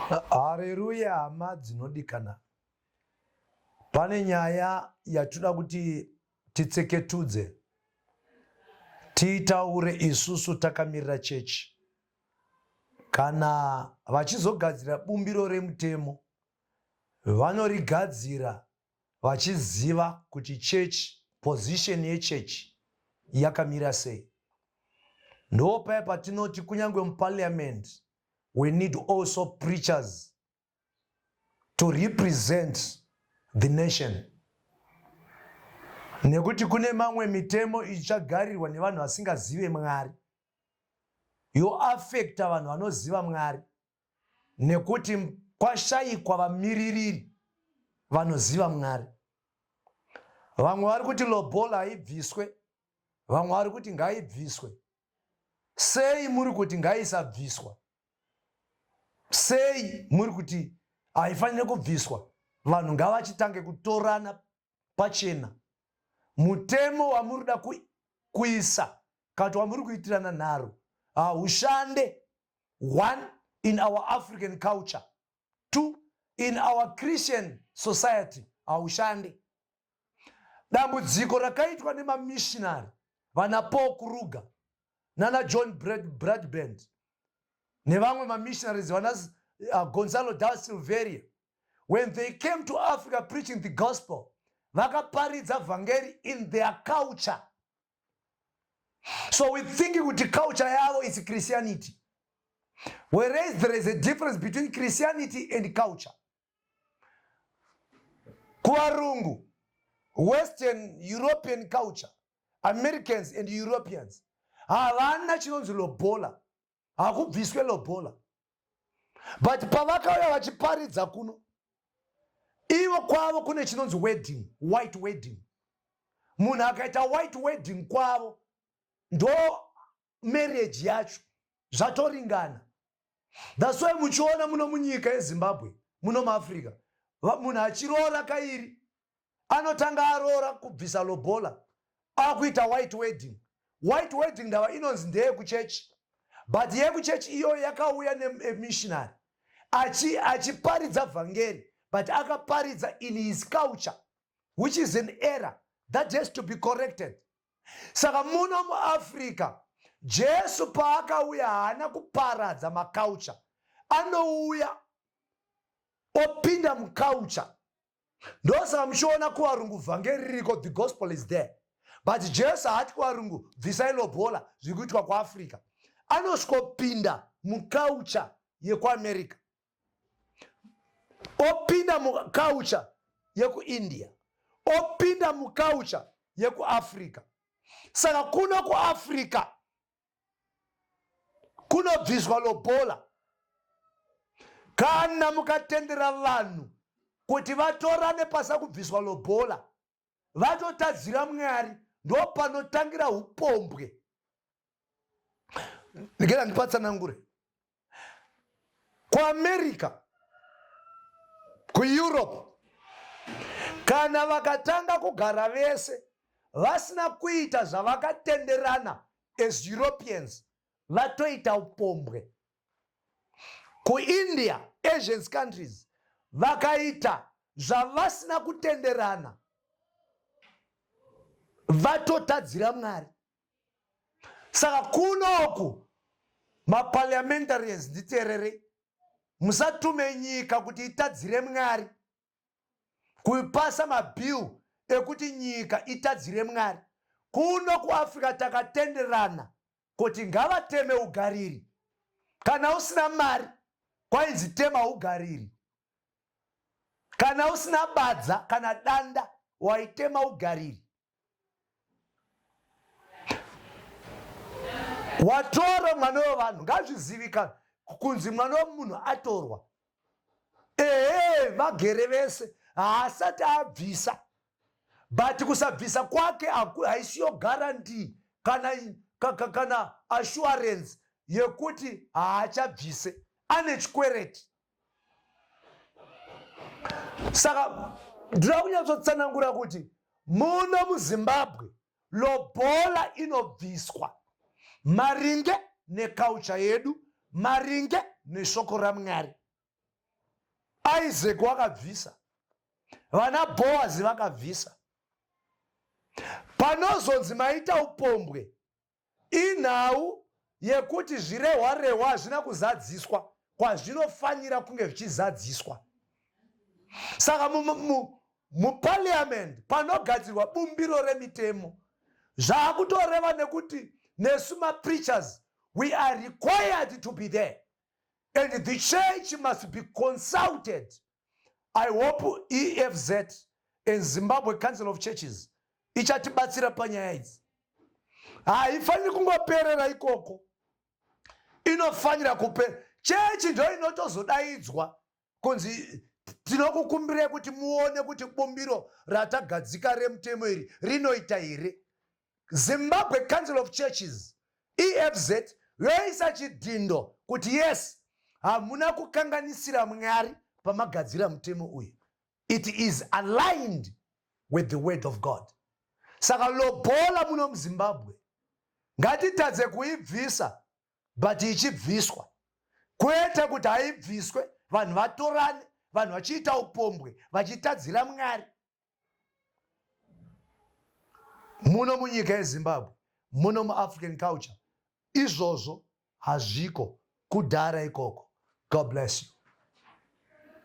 Hareruya hama dzinodikana. Pane nyaya yatoda kuti titseketudze tiitaure isusu takamirira chechi. Kana vachizogadzira bumbiro remutemo vanorigadzira vachiziva kuti chechi position yechechi yakamira sei. Ndopaya patinoti kunyange muparliament we need also preachers to represent the nation nekuti kune mamwe mitemo ichagarirwa nevanhu vasingazive Mwari yoafekta vanhu vanoziva Mwari nekuti kwashayikwa vamiririri vanoziva Mwari. Vamwe vari kuti lobola haibviswe, vamwe vari kuti ngaibviswe. Sei muri kuti ngaisabviswa? Sei muri kuti haifanire kubviswa? Vanhu ngavachitange kutorana pachena. Mutemo wamuri kuda kuisa kana wamuri kuitirana nharo haushande. One, in our African culture. Two, in our Christian society haushande. Dambudziko rakaitwa nemamissionary vana Paul Kruger nana John Bradband nevamwe mamissionaries vana Gonzalo da Silveria, when they came to Africa preaching the gospel, vakaparidza vhangeri in their culture. So we think kuti culture yavo is Christianity, whereas there is a difference between Christianity and culture. Kuvarungu, Western European culture, Americans and Europeans havana chinonzi lobola, hakubviswe lobola. But pavakauya vachiparidza kuno, ivo kwavo kune chinonzi wedding, white wedding. Munhu akaita white wedding kwavo ndo marriage yacho zvatoringana. That's why muchiona muno munyika yeZimbabwe, muno muAfrica, munhu achiroora kairi anotanga aroora kubvisa lobola, akuita white wedding. White wedding ndava inonzi ndeyekuchechi, but yekuchechi iyoyo yakauya nemissionary achiparidza vhangeri, but akaparidza in his culture, which is an error that has to be corrected. Saka muno muAfrica, Jesu paakauya haana kuparadza maculture, anouya opinda muculture. Ndosaka muchiona kuvarungu vhangeri ririko, the gospel is there, but Jesu haati kuvarungu bvisai lobola zviri kuitwa kuAfrica. Anosvikopinda muculture yekuAmerica, opinda muculture yekuIndia, opinda muculture yekuAfrica. Saka kuno kuAfrica kunobviswa lobola. Kana mukatendera vanhu kuti vatorane pasa kubviswa lobola, vatotadzira Mwari. Ndo panotangira upombwe. Ndikera ndipatsanangure. KuAmerica, kuEurope, kana vakatanga kugara vese vasina kuita zvavakatenderana as Europeans, vatoita upombwe. KuIndia, Asians countries, vakaita zvavasina kutenderana, vatotadzira Mwari. Saka kunoku maparliamentarians, nditeererei, musatume nyika kuti itadzire Mwari, kuipasa mabill ekuti nyika itadzire Mwari. Kuno kuAfrica takatenderana kuti ngavateme ugariri. Kana usina mari, kwainzi tema ugariri. Kana usina badza kana danda, waitema ugariri. Watora mwana wevanhu, ngazvizivikanwe kunzi mwana wemunhu atorwa. Ehe, vagere vese, haasati abvisa, but kusabvisa kwake haisiyo guarantee kana assurance yekuti haachabvise. Ane chikwereti. Saka ndinoda kunyatsotsanangura kuti muno muZimbabwe lobola inobviswa maringe nekaucha yedu, maringe neshoko raMwari. Isaac wakabvisa, vana Boazi vakabvisa. Panozonzi maita upombwe inhau yekuti zvirehwa rehwa hazvina kuzadziswa kwazvinofanira kunge zvichizadziswa. Saka muparliament panogadzirwa bumbiro remitemo zvakutoreva nekuti nesu mapreachers we are required to be there and the church must be consulted. I hope EFZ and Zimbabwe Council of Churches ichatibatsira panyaya idzi. Haifaniri kungoperera ikoko, inofanira kupera. Chechi ndo inotozodaidzwa kunzi tinokukumbirai kuti muone kuti bumbiro ratagadzika remutemo iri rinoita here. Zimbabwe Council of Churches, EFZ, yoisa chidhindo kuti yes, hamuna kukanganisira Mwari pamagadzira mutemo uyu. It is aligned with the word of God. Saka lobola muno muZimbabwe ngatitadze kuibvisa, but ichibviswa kwete kuti haibviswe vanhu vatorane, vanhu vachiita upombwe vachitadzira Mwari. Muno munyika yeZimbabwe, muno muAfrican culture, izvozvo hazviko kudhara ikoko. God bless you.